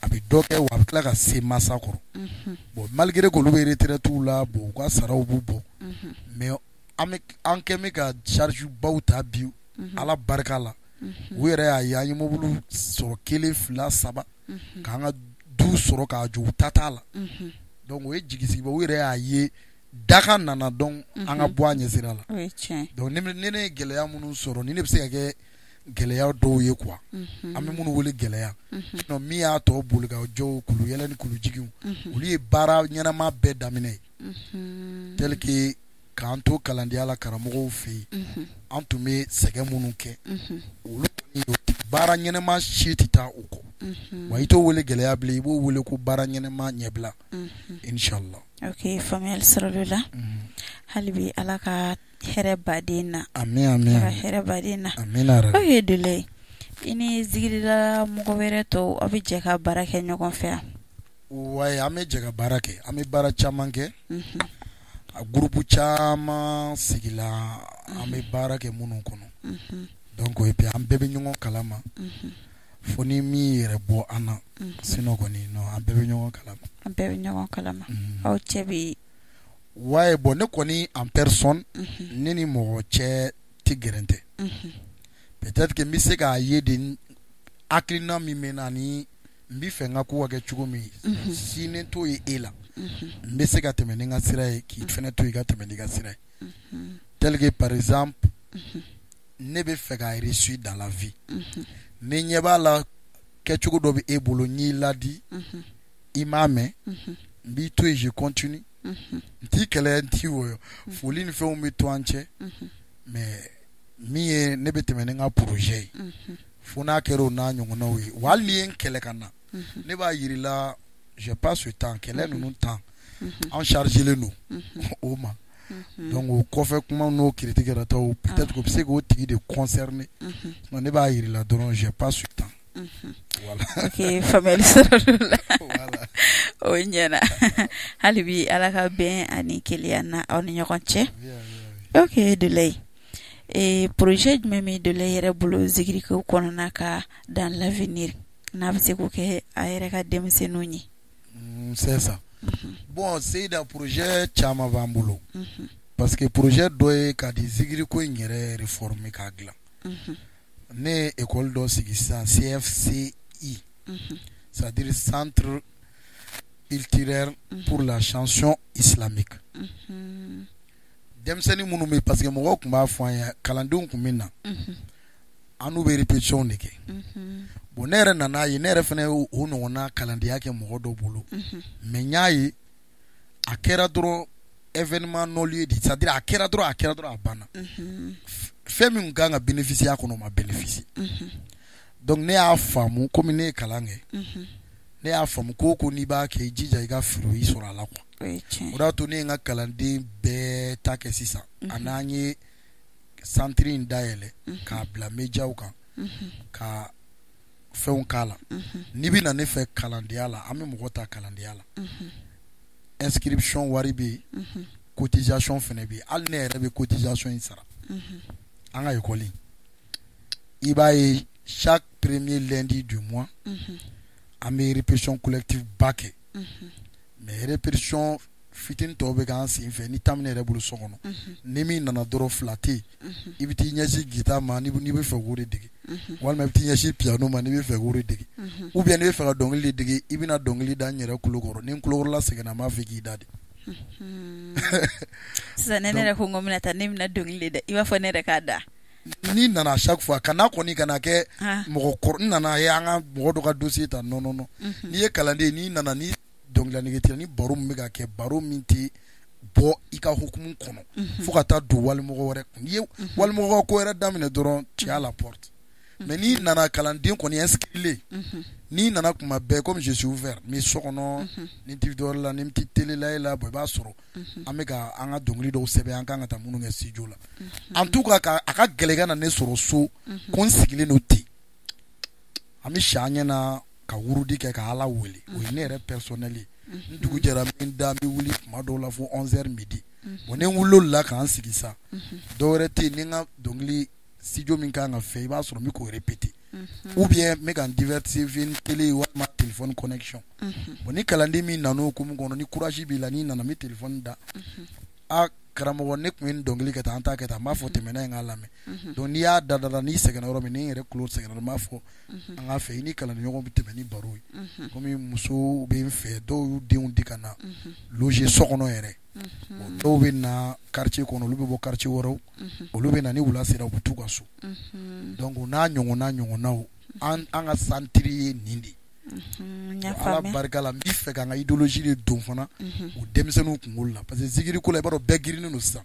a bɛ dɔ kɛ, wa a bɛ tila ka se masa kɔrɔ. Bon, malgré que olu bɛ retraite la, bon, u ka saraw b'u bɔ, mais an bɛ an kɛn bɛ ka charge baw ta bi. Ala barika la, u yɛrɛ y'a ye, an ye mobili sɔrɔ kelen, fila, saba, k'an ka du sɔrɔ k'a jɔ, u ta t'a la. Donc o ye jigisigiba, u yɛrɛ y'a ye dakan nana. Donc an ka bɔ a ɲɛsira la. O ye tiɲɛ. Donc ni ne ye gɛlɛya minnu sɔrɔ, ni ne bɛ se ka kɛ gɛlɛya dɔw ye quoi, an bɛ minnu wele gɛlɛya. Sinon min y'a tɔ boli ka jɔ, kulu yɛlɛ ni kulu jiginw, olu ye baara ɲɛnama bɛɛ daminɛ ye, tel que k'an to kalandenya la karamɔgɔw fɛ yen, an tun bɛ sɛgɛn minnu kɛ, olu kɔni, baara ɲɛnama si tɛ taa o kɔ. Wa i t'o wele gɛlɛya bilen, i b'o wele ko baara ɲɛnama ɲɛbila, inshallah. Ok, faamuyali sɔrɔla o la. Hali bi Ala ka hɛrɛ baden na. Amin, amin. Ala ka hɛrɛ baden na. Amin yarabi. Ok, Dulayi, i ni zikirila mɔgɔ wɛrɛ tɔw, aw bɛ jɛ ka baara kɛ ɲɔgɔn fɛ yan? Wayi, an bɛ jɛ ka baara kɛ, an bɛ baara caman kɛ. A groupe caman sigila, an bɛ baara kɛ minnu kɔnɔ. Donc et puis an bɛɛ bɛ ɲɔgɔn kalama, fo ni min yɛrɛ bɔ an na, sinon kɔni non, an bɛɛ bɛ ɲɔgɔn kalama. An bɛɛ bɛ ɲɔgɔn kalama, aw cɛ bɛ? Ouais, bon, ne kɔni en personne, ne ni mɔgɔ cɛ tɛ gɛrɛn tɛ. Peut-être que n bɛ se k'a ye de, hakilina min bɛ na ni n bɛ fɛ n ka ko ka kɛ cogo min, si ni t'o ye e la, n bɛ se ka tɛmɛ ni n ka sira ye, k'i fɛnɛ to i ka tɛmɛ n'i ka sira ye. Tel que par exemple, ne bɛ fɛ ka réussir dans la vie, ni ɲɛ b'a la kɛcogo dɔ bɛ e bolo, n y'i ladi, i m'a mɛn, n b'i to yen, je continue, n t'i kɛlɛ, n t'i wɔyɔ, foli ni fɛnw bɛ to an cɛ. Mais min ye, ne bɛ tɛmɛ ni n ka projet ye, fo n'a kɛra o n'a ɲɔgɔnnaw ye. Wa hali n'i ye n kɛlɛ ka na, ne b'a yir'i la, j'ai pas ce temps, kɛlɛ ninnu temps, an chargé don o ma. Donc o kɔfɛ kuma n'o critique yɛrɛ taw, peut-être que o bɛ se k'o tigi de concerner. Sinon ne b'a yir'i la dɔrɔn, j'ai pas ce temps, voilà. Ok, faamuyali sɔrɔla o la. Voilà. O ɲɛna. Hali bi Ala ka bɛn ani kelenya na aw ni ɲɔgɔn cɛ. Ok, Dulayi, projet jumɛn bɛ Dulayi yɛrɛ bolo zikiriko kɔnɔna ka dans l'avenir, n'a bɛ se k'o kɛ a yɛrɛ ka denmisɛnninw ye? C'est ça. Bon, Seyida, projet caman b'an bolo, parce que projet dɔ ye ka di zikiriko in yɛrɛ réformer k'a dilan. Ne ye école dɔ sigi sisan, CFCI, c'est-à-dire Centre culturel pour la chanson islamique. Denmisɛnnin minnu bɛ, parce que mɔgɔw tun b'a fɔ an ye, kalandenw tun bɛ na, an n'u bɛ répétition de kɛ. Bon, ne yɛrɛ nana ye, ne yɛrɛ fana ye o ɲɔgɔnna kalandenya kɛ mɔgɔ dɔw bolo, mais n y'a ye a kɛra dɔrɔn événement non lieu de, c'est-à-dire a kɛra dɔrɔn, a kɛra dɔrɔn, a banna. Fɛn min kan ka bénéficier a kɔnɔ, o ma bénéficier. Donc ne y'a faamu, komi ne ye kalan kɛ, ne y'a faamu ko n'i b'a kɛ, i jija i ka fruit sɔrɔ a la quoi. O ye tiɲɛ. O de y'a to ne ye n ka kalanden bɛɛ ta kɛ sisan, a n'an ye centre in dayɛlɛ k'a bila médiaw kan, ka fɛnw k'a la. N'i bɛ na ne fɛ kalandenya la, an bɛ mɔgɔ ta kalandenya la, inscription wari bɛ yen, cotisation fana bɛ yen. Hali ne yɛrɛ bɛ cotisation in sara. An ka école, i b'a ye, chaque premier lundi du mois, an bɛ répétition collective ba kɛ. Mais répétition fitinin tɔw bɛ k'an sen fɛ, ni temps bɛ ne yɛrɛ bolo so kɔnɔ, ni min nana dɔrɔn, fila tɛ yen, i bɛ t'i ɲɛsin guitare ma n'i bɛ fɛ k'o de dege, walima i bɛ t'i ɲɛsin piano ma n'i bɛ fɛ k'o de dege, ou bien n'i bɛ fɛ ka dɔnkili de dege, i bɛna dɔnkili da n yɛrɛ tulo kɔrɔ. Ni n tulokɔrɔla sɛgɛnna, n b'a fɔ k'i da de. Sisan ne yɛrɛ ko n ko n bɛna taa, ne bɛna dɔnkili de da, i b'a fɔ ne yɛrɛ k'a da? N'i nana chaque fois, kana kɔni kana kɛ mɔgɔ kɔrɔ, n nana ye an ka mɔgɔ dɔ ka dossier ta. Non, non, non, n'i ye kalanden, n'i nana ni dɔnkilida nege t'i la, ni baro min bɛ ka kɛ, baro min tɛ bɔ i ka hukumu kɔnɔ fo ka taa don walimɔgɔ wɛrɛ kun, n'i ye walimɔgɔ ko wɛrɛ daminɛ dɔrɔn, tu es à la porte. Mais n'i nana kalanden kɔni inscrit, n'i nana kuma bɛɛ, comme je suis ouvert, n bɛ so kɔnɔ, ni tɛ dɔwɛrɛ la, ni n tɛ télé la e la, bon, i b'a sɔrɔ an bɛ ka an ka dɔnkili dɔw sɛbɛn, an kan ka taa minnu kɛ studio la. En tout cas, a ka gɛlɛn ka na ne sɔrɔ so ko n sigilen don ten. An bɛ si an ɲɛna ka wurudi kɛ, ka Ala wele. O ye ne yɛrɛ personnel ye. Ni dugu jɛra, n bɛ n da, n bɛ wuli kuma dɔw la fo 11h midi. Bon, ni n wulila o la k'an sigi sa, dɔwɛrɛ tɛ yen, ni n ka dɔnkili studio min kan ka fɛ, i b'a sɔrɔ n bɛ k'o répéter. Ou bien n bɛ ka n divertir ni télé walima téléphone connexion. Bon, ni kalanden min nana o hukumu kɔnɔ, ni courage b'i la, n'i nana, n bɛ téléphone da: a karamɔgɔ, ne tun ye nin dɔnkili kɛ tan, an t'a kɛ tan. N b'a fɔ tɛmɛ n'a ye, n k'a lamɛn. Donc n'i y'a da da, n'i sɛgɛnna yɔrɔ min, ni n yɛrɛ tulo sɛgɛnna, n b'a fɔ an k'a fɛ i ni kalanden ɲɔgɔn bɛ tɛmɛ ni baro ye. Komi musow bɛ n fɛ, dɔw y'u denw di ka na loger so kɔnɔ yɛrɛ. Bon, dɔw bɛ na quartier kɔnɔ, olu bɛ bɔ quartier wɛrɛw, olu bɛ na, ni wula sera, u bɛ t'u ka so. Donc n'a ɲɔgɔnna ɲɔgɔnnaw, an ka centre ye nin de ye. N y'a Ala faamuya. barika la, n b'i fɛ ka n ka idéologie de don fana o denmisɛnninw kunkolo la, parce que zikiri ko la, i b'a dɔn, bɛɛ girinnen don sisan.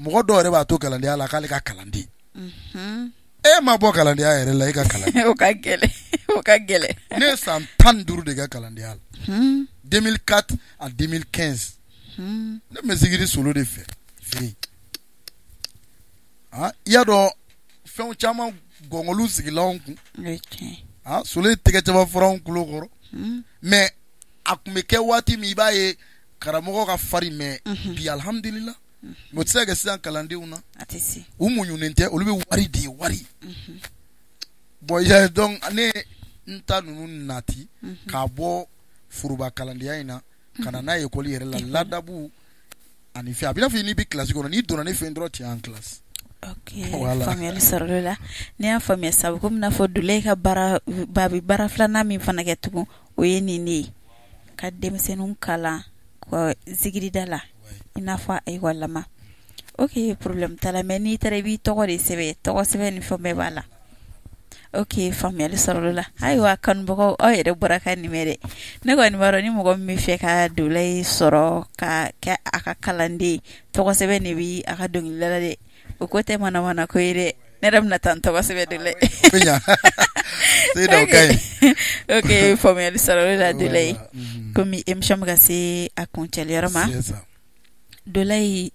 Mɔgɔ dɔw yɛrɛ b'a to kalandenya la k'ale ka kalanden. E ma bɔ kalandenya yɛrɛ la, e ka kalan. O ka gɛlɛn, o ka gɛlɛn. Ne ye san 15 de kɛ kalandenya la, 2004 à 2015. Ne tun bɛ zikiri solo de fɛ fɛ yen. Ah, i y'a dɔn, fɛnw caman gɔngɔliw sigila anw kun. O ye tiɲɛ ye. Ah, solo ye tɛgɛ caman fɔra anw kulo kɔrɔ. Mais a tun bɛ kɛ waati min, i b'a ye karamɔgɔ ka farin, mais bi, alhamdulillah, mais o tɛ se ka kɛ sisan kalandenw na. A tɛ se. U muɲunen tɛ, olu bɛ wari de ye, wari. Bon, ya, donc ne n ta ninnu nati k'a bɔ foroba kalandenya in na ka na n'a ye école yɛrɛ la, ladabu ani fɛn. A bɛ i n'a fɔ n'i bɛ classe kɔnɔ, n'i donna ne fɛ yen dɔrɔn, tu es en classe. Ok. Voilà. Faamuyali sɔrɔla o la. Ne y'a faamuya sabu komi n'a fɔ Dulayi ka baara ba bɛ baara filanan min fana kɛ tugun, o ye nin de ye, ka denmisɛnninw kalan ka zikirida la, i n'a fɔ ekɔli lama. Ok, problème t'a la, mais n'i taara, i b'i tɔgɔ de sɛbɛn, tɔgɔ sɛbɛn ni fɛn bɛɛ b'a la. Ok, faamuyali sɔrɔla o la. Ayiwa, kanubagaw, aw yɛrɛ bɔra ka nin mɛn dɛ. Ne kɔni b'a dɔn, ni mɔgɔ min bɛ fɛ ka Dulayi sɔrɔ ka kɛ a ka kalanden, tɔgɔ sɛbɛn de bi a ka dɔnkilida la dɛ. O ko tɛ manamana ko ye dɛ. Ne yɛrɛ bɛna taa n tɔgɔ sɛbɛn Dulayi. O bɛ ɲa Seyida, o ka ɲi. Ok, faamuyali sɔrɔla o la, Dulayi. Voilà. Komi émission bɛ ka se a kuncɛli yɔrɔ ma. C'est ça. Dulayi,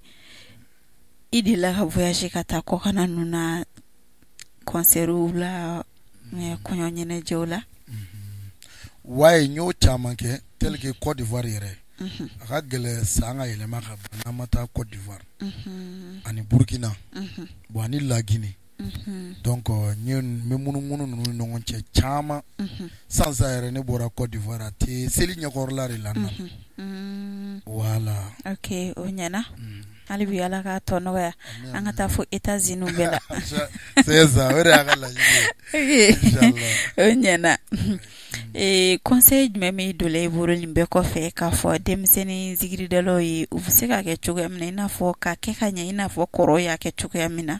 i delila ka voyager ka taa kɔkanna ninnu na, concert la, kɔɲɔ ɲɛnajɛw la? Waye, n y'o caman kɛ, tel que Côte d'Ivoire yɛrɛ. A ka gɛlɛ san ka yɛlɛma ka ban n'an ma taa Côte d'Ivoire ani Burkina, bon, ani La Guinée. Donc n ye n bɛ munumunu ninnu ni ɲɔgɔn cɛ caman. Sisan sisan yɛrɛ, ne bɔra Côte d'Ivoire, a tɛ seli ɲɛkɔrɔla de la n nana. Voilà. Ok, o ɲɛna. Hali bi Ala k'a tɔ nɔgɔya, an ka taa fo États-Unis bɛɛ la. C'est ça, o de y'a ka laɲini ye. Inchallah. O ɲɛna. Conseil jumɛn bɛ Dulayi bolo nin bɛɛ kɔfɛ k'a fɔ denmisɛnnin zikiridalaw ye, u bɛ se ka kɛ cogoya min na, i n'a fɔ ka kɛ ka ɲɛ, i n'a fɔ kɔrɔw y'a kɛ cogoya min na?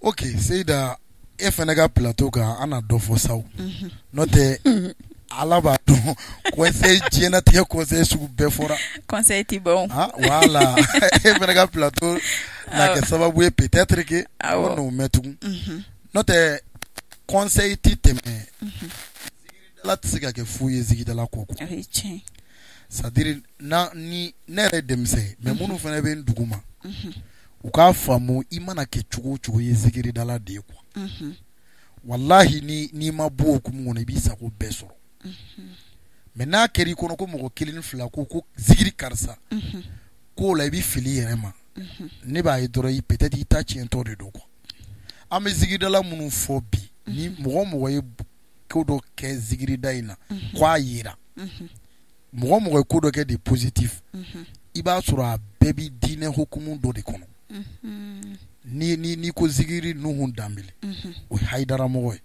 Ok, Seyida, e fana ka plateau kan, an na dɔ fɔ sa o. N'o tɛ, Ala b'a dɔn, conseil, diɲɛlatigɛ conseil sugu bɛɛ fɔra. Conseil ti ban o. Ah, voilà, e fana ka plateau na kɛ sababu ye peut-être que o n'o mɛn tugun. N'o tɛ, conseil ti tɛmɛ, zikiridala tɛ se ka kɛ fu ye zikidala kɔ quoi. O ye tiɲɛ ye. C'est à dire na ni ne yɛrɛ ye denmisɛn ye, mais minnu fana bɛ n dugu ma, u k'a faamu, i mana kɛ cogo o cogo, i ye zikiridala de ye quoi. Walahi, ni n'i ma bɔ o hukumu kɔnɔ, i b'i sago bɛɛ sɔrɔ. Mais n'a kɛra i kɔnɔ ko mɔgɔ kelen ni fila ko zikiri karisa k'o la, i bɛ fili i yɛrɛ ma. Ne b'a ye dɔrɔn, i peut-être i ta tiɲɛtɔ de don quoi. An bɛ zikiridala minnu fɔ bi, ni mɔgɔ o mɔgɔ ye ko dɔ kɛ zikirida in na k'a yira, mɔgɔ o mɔgɔ ye ko dɔ kɛ de positif, i b'a sɔrɔ a bɛɛ bi diinɛ hukumu dɔ de kɔnɔ. Ni ko zikiri Nuhu Danbele, o ye Hayidara mɔgɔ ye.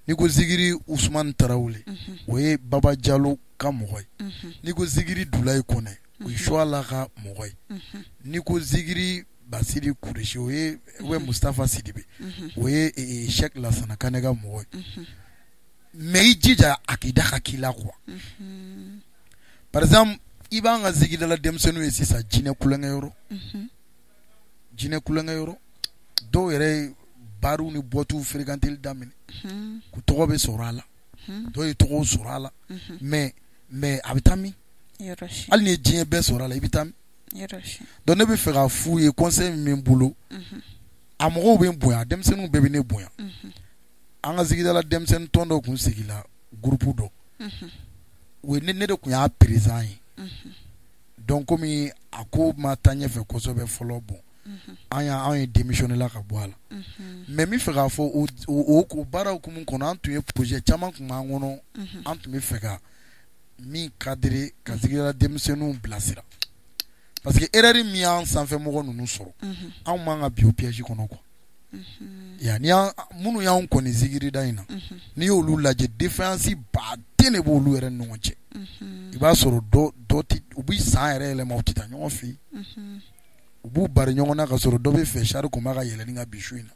N'i ko zikiri Usumani Tarawele, o ye Baba Jalo ka mɔgɔ ye. N'i ko zikiri Dulayi Kɔnɛ, o ye Suwala ka mɔgɔ ye. N'i ko zikiri Basiri Kuresi, o ye ou bien Mustafa Sidibe, o ye Cheikh Lasana Kane ka mɔgɔ ye. Mais i jija a k'i da ka k'i la quoi. Par exemple, i b'an ka zikidala denmisɛnninw ye sisan, jinɛ kulonkɛ yɔrɔ, jinɛ kulonkɛ yɔrɔ, dɔw yɛrɛ ye bariw ni boîtes fréquenter daminɛ k'u tɔgɔ bɛ sɔrɔ a la, dɔw ye tɔgɔw sɔrɔ a la. Mais a bɛ taa min? Yɔrɔ si. Hali ni ye diɲɛ bɛɛ sɔrɔ a la, i bɛ taa min? Yɔrɔ si. Donc ne bɛ fɛ k'a f'u ye, conseil min bɛ n bolo, a mɔgɔw bɛ n bonya, denmisɛnninw bɛɛ bɛ ne bonya. An ka zikidala denmisɛnnin tɔn dɔ tun sigila, groupe dɔ, o ye ne de tun y'a président ye. Donc komi a ko ma taa ɲɛfɛ kosɛbɛ fɔlɔ, bon. An y'anw ye démissionné la ka bɔ a la. Mais n bɛ fɛ k'a fɔ o baara hukumu kɔnɔ, an tun ye projet caman tun b'an kɔnɔ, an tun bɛ fɛ ka min cadrer ka zikirila denmisɛnninw bilasira, parce que erreur min y'an sanfɛmɔgɔ ninnu sɔrɔ, anw man ka bin o piège kɔnɔ quoi. Yan ni minnu y'anw kɔni zikirida in na, n'i y'olu lajɛ, défaillance baden de b'olu yɛrɛ ni ɲɔgɔn cɛ. I b'a sɔrɔ dɔ dɔ tɛ, u bɛ san yɛrɛ yɛlɛma, u tɛ taa ɲɔgɔn fɛ yen, u b'u bari ɲɔgɔn na ka sɔrɔ dɔ bɛ fɛ sari kunba ka yɛlɛnni ka bin su in na.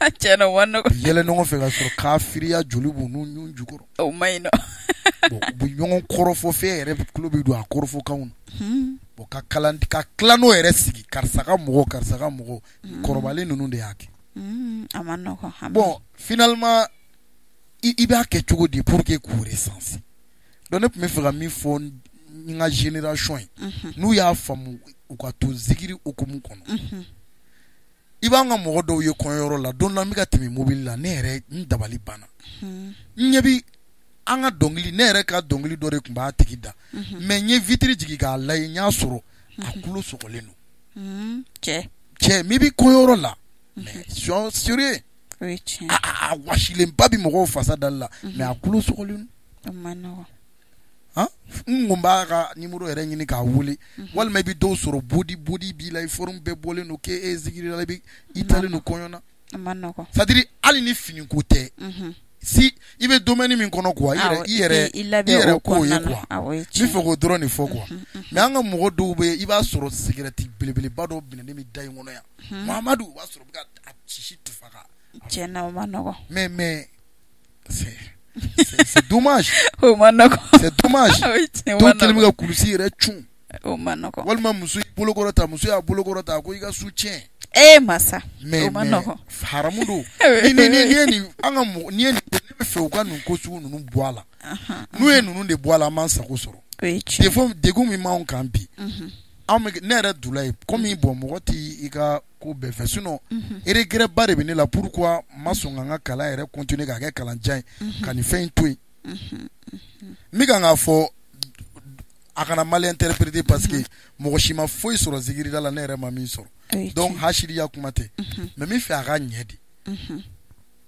Tiɲɛ o ma nɔgɔn. Yɛlɛ ɲɔgɔn fɛ ka sɔrɔ kafiriya joli b'u n'u ɲun jukɔrɔ. O ma ɲi nɔ. Bon, u bɛ ɲɔgɔn kɔrɔfɔ f'e yɛrɛ tulo bɛ don a kɔrɔfɔkanw na. Bon, ka kalan ka tila n'o yɛrɛ sigi, karisa ka mɔgɔ, karisa ka mɔgɔ, kɔrɔbalen ninnu de y'a kɛ. A ma nɔgɔn. Bon, finalement i b'a kɛ cogo di pour que k'u recenser? Donc ne tun bɛ fɛ ka min fɔ n ka génération ye, n'u y'a faamu, u ka to zikiri hukumu kɔnɔ. I b'an ka mɔgɔ dɔw ye kɔɲɔyɔrɔ la, don dɔ la n bɛ ka tɛmɛ mobili la, ne yɛrɛ n dabali banna. N ɲɛ bi an ka dɔnkili, ne yɛrɛ ka dɔnkili dɔ de tun b'a tigi da, mais n ye vitre jigin k'a lajɛ, n y'a sɔrɔ a tulo sɔgɔlen don. Cɛ cɛ min bɛ kɔɲɔyɔrɔ la, mais soyons sérieux, a wasilenba bɛ mɔgɔw fasa dali la, mais a tulo sɔgɔlen don. N kun b'a ka numéro yɛrɛ ɲini k'a wele. Walima i bɛ dɔw sɔrɔ, body body b'i la, i forme bɛɛ bɔlen don k'e ye zikiri la, i taalen don kɔɲɔ na. C'est à dire hali ni finiko tɛ, si i bɛ domaine min kɔnɔ quoi, i yɛrɛ i yɛrɛ i yɛrɛ k'o ye quoi. N bɛ fɛ k'o dɔrɔn de fɔ quoi. Mais an ka mɔgɔ dɔw bɛ yen, i b'a sɔrɔ cigarette belebeleba dɔw minɛnen bɛ da in kɔnɔ yan, Muhamadu, o b'a sɔrɔ u bɛ ka a sisi tufa ka. Tiɲɛ na, o ma nɔgɔn. Mais c'est dommage. O ma nɔgɔn. C'est dommage. Dɔw kɛlen bɛ ka kulusi yɛrɛ cun. O ma nɔgɔn. Walima muso y'i bolokɔrɔ ta, muso y'a bolokɔrɔ ta, ko i ka su tiɲɛ. E masa. Mais o ma nɔgɔn. Haramu don. Ni ye nin an ka mɔgɔ n'i ye nin, ne bɛ fɛ u ka nin ko sugu ninnu bɔ a la. N'u ye ninnu de bɔ a la, an b'an sago sɔrɔ. Défaut degun min b'anw kan bi. Anw bɛ ne yɛrɛ dula ye komi bon, mɔgɔ t'i i ka ko bɛɛ fɛ, sinon regret ba de bɛ ne la. Pourquoi n ma sɔn ka n ka kalan yɛrɛ continuer k'a kɛ kalanjan ye ka nin fɛn in to yen? N bɛ kan k'a fɔ a kana mal interpréter, parce que mɔgɔ si ma foyi sɔrɔ zikirida la ne yɛrɛ ma min sɔrɔ, donc hasiriya kuma tɛ, mais min fɛ a ka ɲɛ de.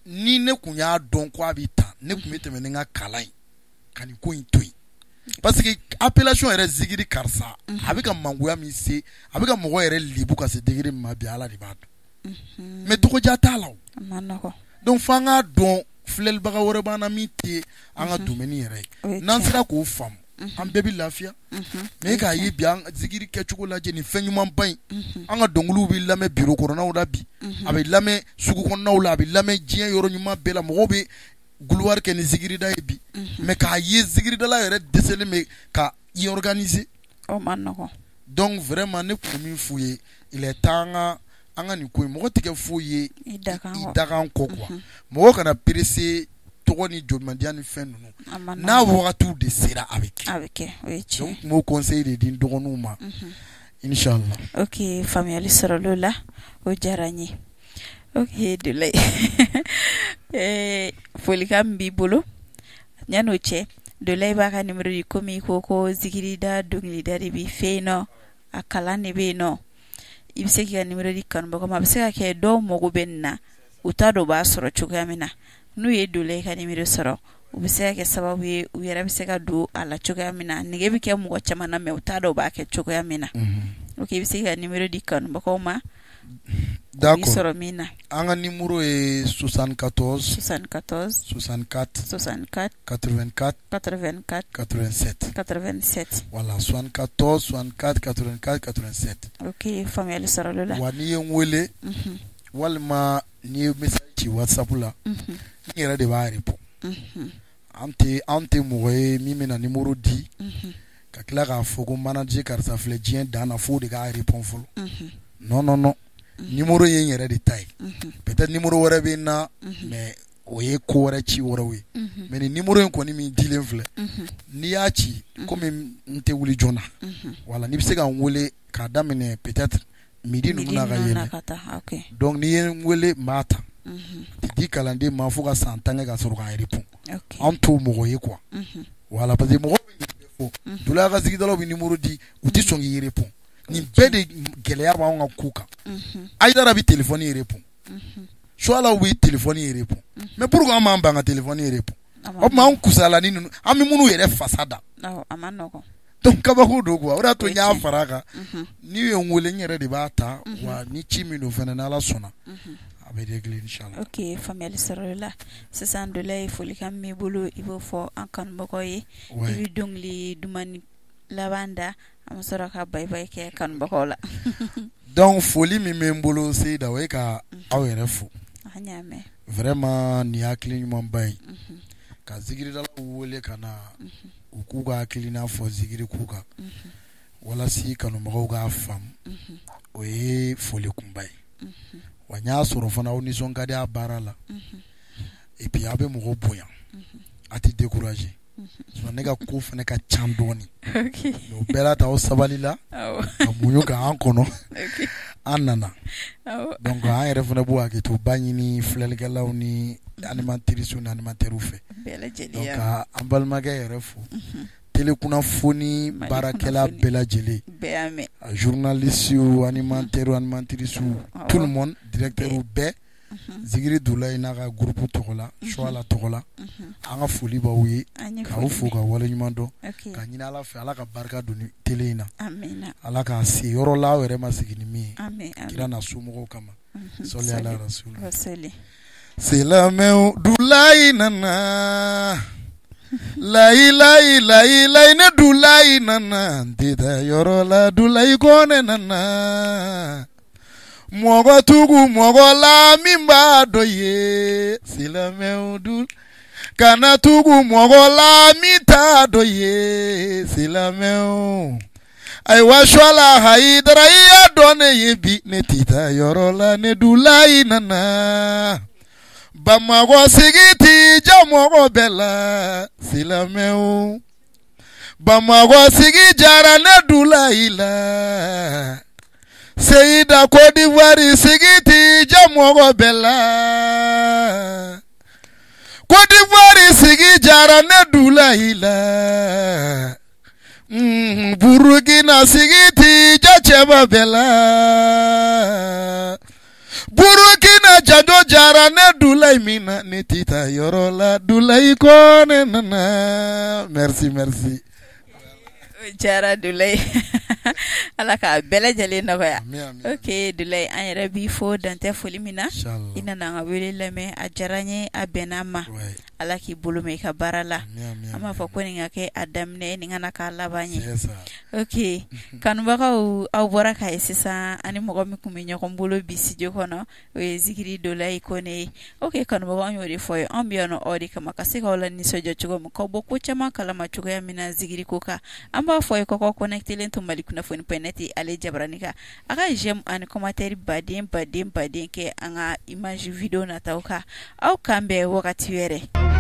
Ni ne kun y'a dɔn ko a bɛ tan, ne kun bɛ tɛmɛ ni n ka kalan ye ka nin ko in to yen, parce que appellation yɛrɛ zikiri karisa, a bɛ ka mangoya min se, a bɛ ka mɔgɔ yɛrɛ lebu ka se degré min ma bi, Ala de b'a dɔn, mais tɔgɔdiya t'a la o. Donc f'an k'a dɔn filɛlibaga wɛrɛ b'an na min tɛ an ka domaine yɛrɛ ye. N'an sera k'o faamu, an bɛɛ bɛ lafiya. Mais e k'a ye bi, an zikiri kɛcogo lajɛ, nin fɛn ɲumanba in, an ka dɔnkiliw bɛ lamɛn bureau kɔnɔnaw la bi, a bɛ lamɛn sugu kɔnɔnaw la, a bɛ lamɛn diɲɛ yɔrɔ ɲuman bɛɛ la, mɔgɔw bɛ gloire kɛ ni zikirida ye bi, mais k'a ye zikiridala yɛrɛ dɛsɛlen bɛ ka i organiser. O ma nɔgɔn. Donc vraiment ne tun bɛ min f'u ye, il est temps an ka nin ko in, mɔgɔ tɛ kɛ foyi ye i dakan kɔ quoi. Mɔgɔ kana presser tɔgɔ ni jɔnmandiya ni fɛn ninnu, n'a wagatiw de sera, a bɛ kɛ. A bɛ kɛ, o ye tiɲɛ. Donc n tun b'o conseil de di n dɔgɔninw ma, inchallah. Ok, faamuyali sɔrɔla o la, o diyara n ye. Ok Dulayi, folikan min b'i bolo yan'o cɛ, Dulayi b'a ka numéro di, komi i ko ko zikirida dɔnkilida de b'i fɛ yen nɔ, a kalan de bɛ yen nɔ, i bɛ se k'i ka numéro di kanubagaw ma. A bɛ se ka kɛ dɔw mago bɛ nin na, u t'a dɔn u b'a sɔrɔ cogoya min na. N'u ye Dulayi ka numéro sɔrɔ, u bɛ se ka kɛ sababu ye u yɛrɛ bɛ se ka don a la cogoya min na. Nege bɛ kɛ mɔgɔ caman na, mais u t'a dɔn u b'a kɛ cogoya min na. Ok, i bɛ se k'i ka numéro di kanubagaw ma. D'accord. Sɔrɔ min na. An ka numéro ye 74 74 64 64 84 84 87. 87. Voilà, 74 64 84 87. Ok, faamuyali sɔrɔla o la. Wa n'i ye n wele walima n'i ye message ci WhatsApp la, n yɛrɛ de b'a répond. An tɛ mɔgɔ ye min bɛna numéro di ka tila k'a fɔ ko manager karisa filɛ diɲɛ dan na f'o de k'a répond fɔlɔ. Non, non, non. Numéro ye n yɛrɛ de ta ye. Peut-être numéro wɛrɛ bɛ n na, mais o ye ko wɛrɛ ci wɛrɛw ye. Mais nin numéro in kɔni min dilen filɛ, n'i y'a ci, komi n tɛ wuli joona, voilà, n'i bɛ se ka n wele k'a daminɛ peut-être midi ninnu na ka yɛlɛ. Donc n'i ye n wele, n b'a ta. Tɛ di kalanden ma fo ka san 10 kɛ ka sɔrɔ k'a répond. Anw t'o mɔgɔ ye quoi. Voilà, parce que mɔgɔ bɛ nin bɛɛ fɔ. Dulayi ka zikirikɛlaw bɛ numéro di, u tɛ sɔn k'i répond. Nin bɛɛ de gɛlɛya b'anw ka ko kan. Ayidara bɛ téléphone répond, Suwalaw bɛ téléphone répond, mais pourquoi an b'an ban ka téléphone répond? O tuma an kusala ni ninnu, an bɛ minnu yɛrɛ fasa da. A ma nɔgɔn. Donc kabako don quoi. O de y'a to n y'a fara a kan. N'i ye n wele, n yɛrɛ de b'a ta. Wa ni ci min don fana, n'Ala sɔnna, a bɛ régler inchallah. Ok, faamuyali sɔrɔ la sisan. Dulayi, folikan min b'i bolo, i b'o fɔ an kanubagaw ye. I bɛ dɔnkili duman laban da, an bɛ sɔrɔ ka bye bye kɛ kanubagaw la. Donc foli min bɛ n bolo, Seyida, o ye ka aw yɛrɛ fo. An y'a mɛn. Vraiment, nin ye hakili ɲumanba ye ka zikiridalaw wele ka na u k'u ka hakilina fɔ zikiri ko kan, walasa kanubagaw k'a faamu. O ye foli kunba ye. Wa n y'a sɔrɔ fana aw nisɔn ka di a baara la, et puis a bɛ mɔgɔw bonya, a tɛ décourager. Sinon ne ka ko fana ka ca dɔɔnin, mais o bɛɛ n'a ta, aw sabali la ka muɲu k'an kɔnɔ, an nana. Donc an yɛrɛ fana b'u hakɛtoba ɲini filɛlikɛlaw ni animatrices ni animateurs fɛ. Donc ka an balimakɛ yɛrɛ fo, télé kunnafoni baarakɛla bɛɛ lajɛlen, journalistes, animateurs, animatrices, tout le monde, directeur bɛɛ, Zikiri Dulayi n'a ka groupe tɔgɔ la, Suwala tɔgɔ la, an ka foli b'aw ye, k'aw fo ka waleɲuman dɔn, ka ɲini Ala fɛ, Ala ka barika don télé in na, Ala k'a se yɔrɔ la aw yɛrɛ ma sigi ni min ye, kira n'a somɔgɔw kama. Sɔli ala rasul. Silamɛw, Dulayi nana, layi layi layi layi, ne Dulayi nana, n tɛ taa yɔrɔ la, Dulayi Kɔnɛ nana. Mɔgɔ tugu mɔgɔ la min b'a dɔn ye, silamɛw du kana tugu mɔgɔ la min t'a dɔn ye, silamɛw. Ayiwa, Suwala Hayidara, i y'a dɔn ne ye bi, ne tɛ taa yɔrɔ la, ne Dulayi nana. Bamakɔ sigi ti ja mɔgɔ bɛɛ la, silamɛw. Bamakɔ sigi jara ne Dulayi la. Seyida, Côte d'Ivoire sigi ti ja mɔgɔ bɛɛ la. Côte d'Ivoire sigi jara ne Dulayi la. Burukina sigi ti ja cɛba bɛɛ la. Burukina janjo jara ne Dulayi min na, ne tɛ taa yɔrɔ la, Dulayi Kɔnɛ nana. Merci, merci. Jara Dulayi, Ala k'a bɛɛ lajɛlen nɔgɔya. Ok Dulayi, an yɛrɛ b'i fo dantɛ foli min na. I nana an ka wele lamɛn, a diyara n ye, a bɛnna ma. Ala k'i bolo mɛn i ka baara la. An b'a fɔ ko nin ka kɛ a daminɛ, nin kana k'a laban ye. Ok kanubagaw, aw bɔra k'a ye sisan, ani mɔgɔ min tun bɛ ɲɔgɔn bolo bi studio kɔnɔ, o ye Zikiri Dulayi Kɔnɛ ye. Ok kanubagaw, an y'o de fɔ ye, anw bɛ yan nɔ aw de kama, ka se k'aw la nisɔndiya cogo min, k'aw bɔ ko caman kalama cogoya min na zikiri ko kan. An b'a fɔ ye k'aw connecté to Mali kunnafoni point net ale jabarani kan. A ka j'aime ani commentaire baden baden baden kɛ an ka image vidéo nataw kan. Aw k'an bɛn wagati wɛrɛ.